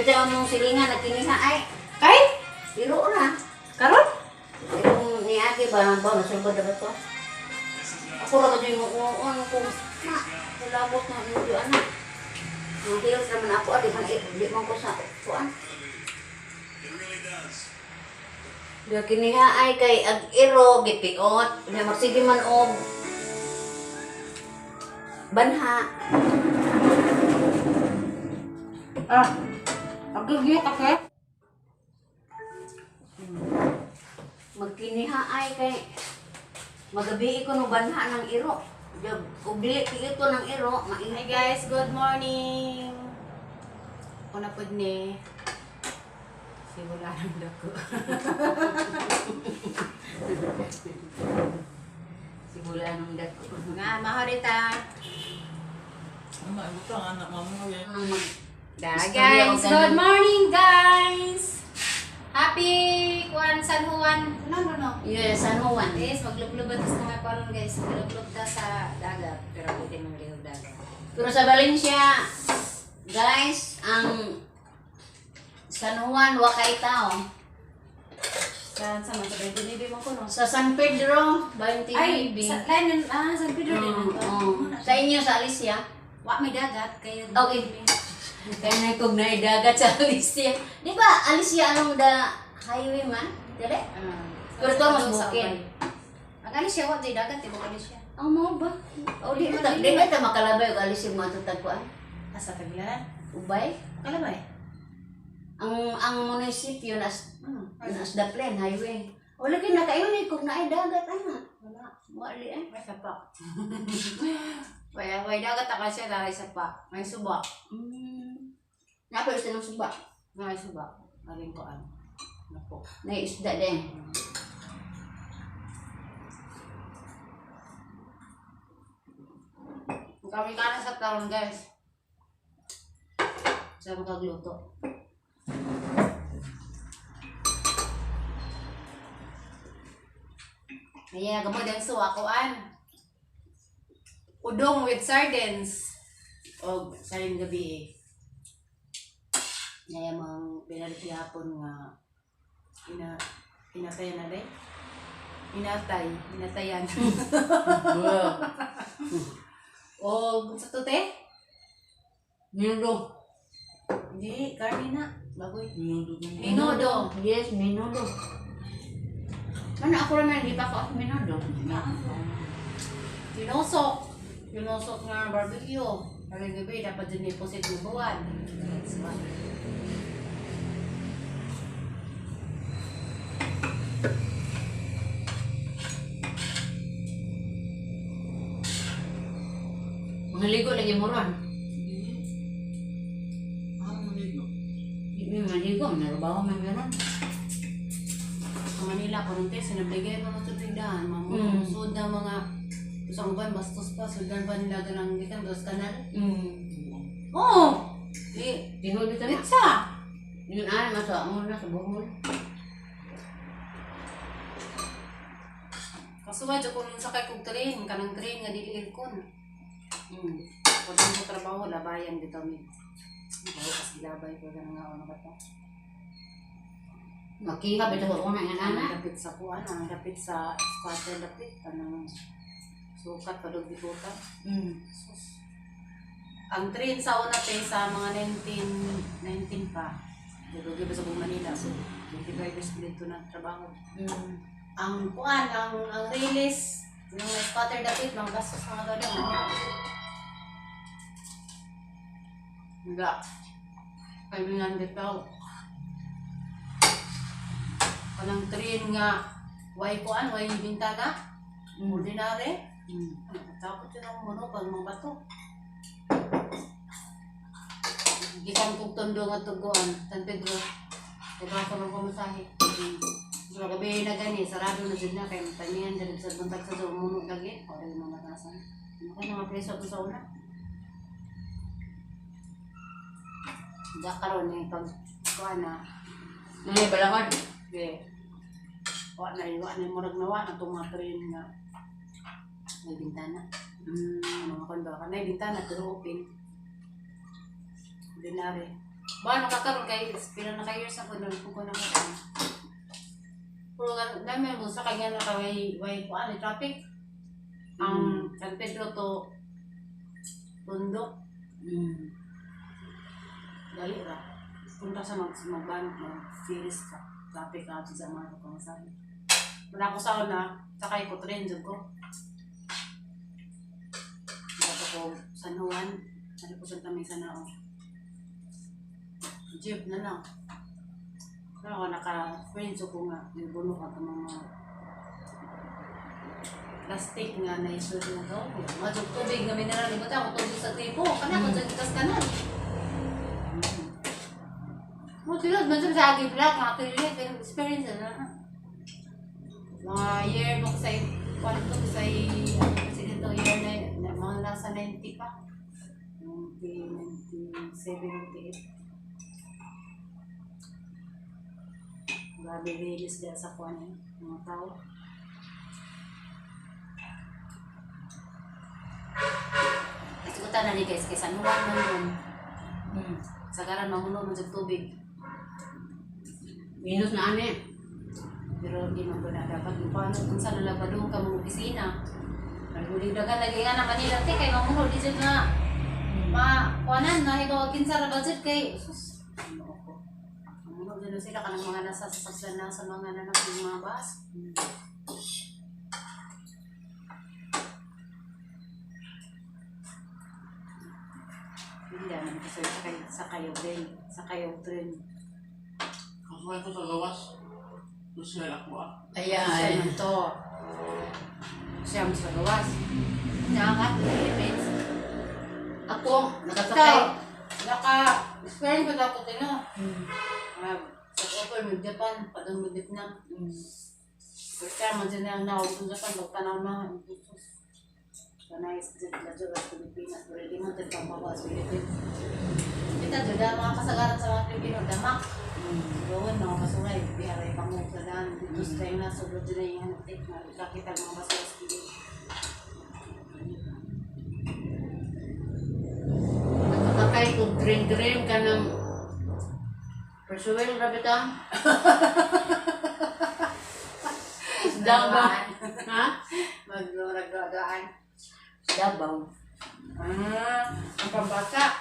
Bitaw mong silingan nagkiniha ay. Kay? Iro na. Karon? Yung niagi ba ba masulbad na ba to? Ako ra ba yung muon kung na kulabot na medyo anak. Ang heels naman ako adi man di man ko sa kuan. Diya kiniha ay kay ag iro gipiot, nya magsige man og banha. Ah. Agagyo ka kay? Magkiniha ay kay magabi ko no banha ng iro. Diya og dili ito ng iro, Hi mainit. guys, good morning. Ako na pod ni. Si wala nang dako. Sigula nung dako. Nga, mahorita. Ano, ibutang anak mamo yan. Ang mag Da, Istorya guys, og good ganun. morning guys. Happy Kuan San Juan. No, no, no. Yeah, San Juan. Yes, maglublob ta sa mga kuan guys. Maglublob ta sa dagat. Pero pwede mo lihog dagat. Pero sa Valencia, guys, ang San Juan, wakay tao. Saan sa man sa 29 mo ko no? Sa San Pedro, 29. Ay, sa line ah, San Pedro din. Oo, oo. Sa inyo, sa Alicia. Wa may dagat kaya Okay. Kaya na kung naidagat sa Alicia. Di ba, Alicia along the highway man? Dali? Ah, Pero ito mas sa bukid. Ubay. Ang Alicia wa di dagat di ba Alicia? Oh, mo ba? O, di ba, di ba ito makalabay o Alicia mo ito tagpuan? Asa taglaran? Ubay? Kalabay. Ang munisipyo nas nas the plain highway. O lagi nakayon eh kung naay dagat ana. Wala. Wali eh. May sapa. Wala, may dagat ako siya dahil sapa. May suba. Napa isda ng suba. May suba. Aling ko ano. Napo. Nay isda din. Kami ka na sa taron guys. Sa makagluto. Ayan, gamot din suwa koan. Udong with sardines. O saring gabi eh. Naya mga binalit hapon nga ina inatayan na day. Inatay, inatayan. O sa tute? Minudo. Hindi, karne na. Bagoy. Minudo ko. Minudo. Yes, minudo. Ano ako rin hindi pa ako minudo. Tinusok. Tinusok nga barbecue. Aling gabi, dapat din deposit ng buwan. That's why. Mga ligo lagi mo ron. Ah, maligo. Di mi maligo, narubaw man meron. Sa Manila, kung te, sinabligay mo na tubig daan. Mamusod na mga sa uban, bastos pa. Sudan pa nila ganang gikan, dos kanal. Oo! Di, Tinuod dito na. pizza! Yun ay masa mo na sa Bohol. Kaso ba, kung sakay kog train, kanang train nga dili aircon. Pag mo trabaho, labayan dito mi. Bawo kas gilabay ko ganang nga ano ba to. Makiha bitaw ako na nga Ang ana. dapit sa kuan, ang dapit sa squatter dapit kanang sukat padug dikutan. Sus. Ang train sa una pa sa mga 19 19 pa. Dito ba sa buong Manila so 25 years ko dito na trabaho. Ang kuan, ang release ng squatter dapit mga bastos mga gadang. Wala. 500 daw. Kanang train nga way kuan, way bintana, ordinary. Takot yun ang muno pag mga bato. Gikan kong tondo nga tuguan, San Pedro. Diba sa mga pamasahe. So, gabi na gani, sarado na dyan na, kay matamihan dyan sa buntag sa dyan, muno lagi. O, rin mga nakasan. Ano ka mga preso to sa una? Diya karon eh, pag kuan na, Nay balakod. okay. Wa na, murag na wa na itong mga train nga may bintana. Mga kondo ka. May bintana, pero open. Ordinary. Ba, nakakaroon kay, pila na ka years ako, nalipong ko na ko. Pero nga, dami mo sa kanya na kay, way, kuan, eh, traffic. Ang San Pedro to, Tundok, dali ra. Punta sa mag magban mag series ka. Traffic ka sa mga pamasahe. Wala ko sa una, sakay ko train jud ko. Dato ko San Juan, ano po sa tamay sa nao. Jeep na lang. Pero ako naka-friends ko nga, yung buno ka itong mga plastic nga na isod mo to. Mga jud tubig nga mineral, di ba ako tubig sa gripo? Kana ko dyan kitas kanan. Mo tulad man sa agi black mga tulad pero experience na. Mga year mo sa kwanto sa ano kasi dito year na mga nasa 90 pa. 90, 97, 98. Grabe release dahil sa kuan eh, mga tao. Kasi ko tanan ni guys kay San Juan man yun. Sagaran mamuno man sa tubig. Minus na ani. Pero di man ko na dapat mo paano kung sa lalabadong ka mong opisina. Nagulingdagan lagi nga na Manila te kay mamuno di jud nga ma kuanan na ikaw kinsa ra budget kay sus. Ano ako. Mamuno jud na sila kanang mga nasa sasakyan na sa mga nanak ng mga bus. Hindi naman kasi sa kayo train. Kasakay ko sa gawas. Social ako ah. Siya Ayan. man to. Siya mo sa gawas. Naka Philippines. Ako, nakasakay. Naka, experience ko dapat din, no? Sa open with Japan, padung with Vietnam. First time, man dyan na ang naog sa Japan, magtanaw na. Jesus. Kanay sa dyan sa Pilipinas, pero di mo tayo pambawa sa Philippines. Kita dyan, dahil mga kasagaran sa mga Pilipino, damak. Gawin, mga basuray, biharay pa mo sa daan. Dito sa tayo na, sobrang dyan na yung hanapit, nakita ang mga basura sa Pilipinas. Nakasakay ko train-train ka ng Persuel, rabi ka. Davao. Ha? Maglorag-ragaan. Davao. Ah, ang pambata.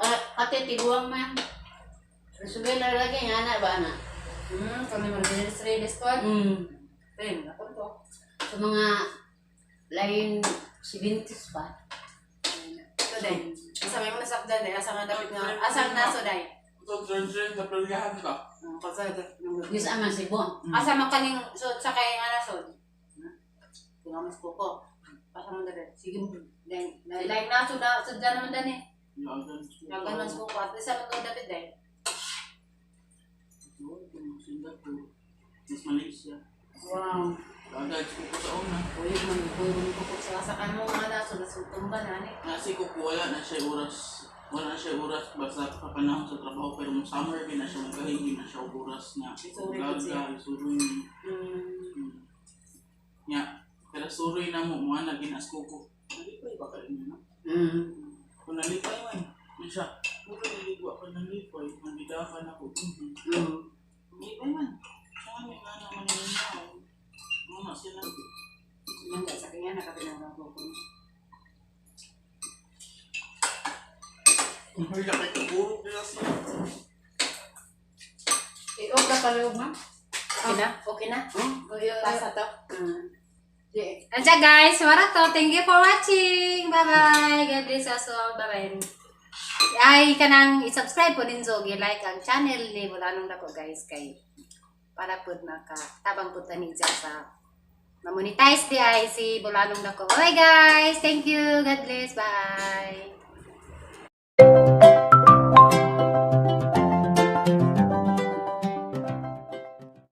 Ah, ate, tiguang man. Persuel na lagi nga na ba na? Kami mag-release ko. Ayun, ako to. Sa mga line 70s pa. Ito day. Asa may mga nasakdan day. Asa nga dapat nga. Asa nga naso day. Ito, train-train sa peryahan ka. Kasi Yes, ama Cebu. Asa man kaning so sa kay nga naso. Tingamas ko ko. Asa man dali. Sige, day. Like naso na sudyan naman dani. Lagan. Lagan man ko ko. At least sa man to dapat day. Singapore. Mas Malaysia. Wow. Lagan, ko sa una. Uy man ko sa asa kan mo mga naso nasutumba na ani. Nasi ko po, wala na siya oras. Wala na siya oras basta sa panahon sa trabaho pero mo summer gina siya magkahingi na siya og oras nga. Isuroy po siya. Gaga, isuroy ni. Nya, pero suroy na mo mo na ginas ko ko. Nalipay ba kayo niya, no? Kung nalipay man, yun siya. Puro niligwa ka nalipay, nabidakan ako. Nalipay man. Siya nga may nga naman niya. Mama sila. Nangga sa kanya nakapinang ko ko. Ay, lakay ka puro nila siya. I-off ka palihog, ma'am. Okay na? Okay na? Oh, Pasa to. Di. Andiyan guys, mara to. Thank you for watching. Bye-bye. God bless us all. Bye-bye. Ay, kanang i-subscribe po ninyo, i-like ang channel ni Bulanong Dako guys kay para pud maka tabang pud tani dyan sa ma-monetize di ay si Bulanong Dako. Bye guys. Thank you. God bless. Bye.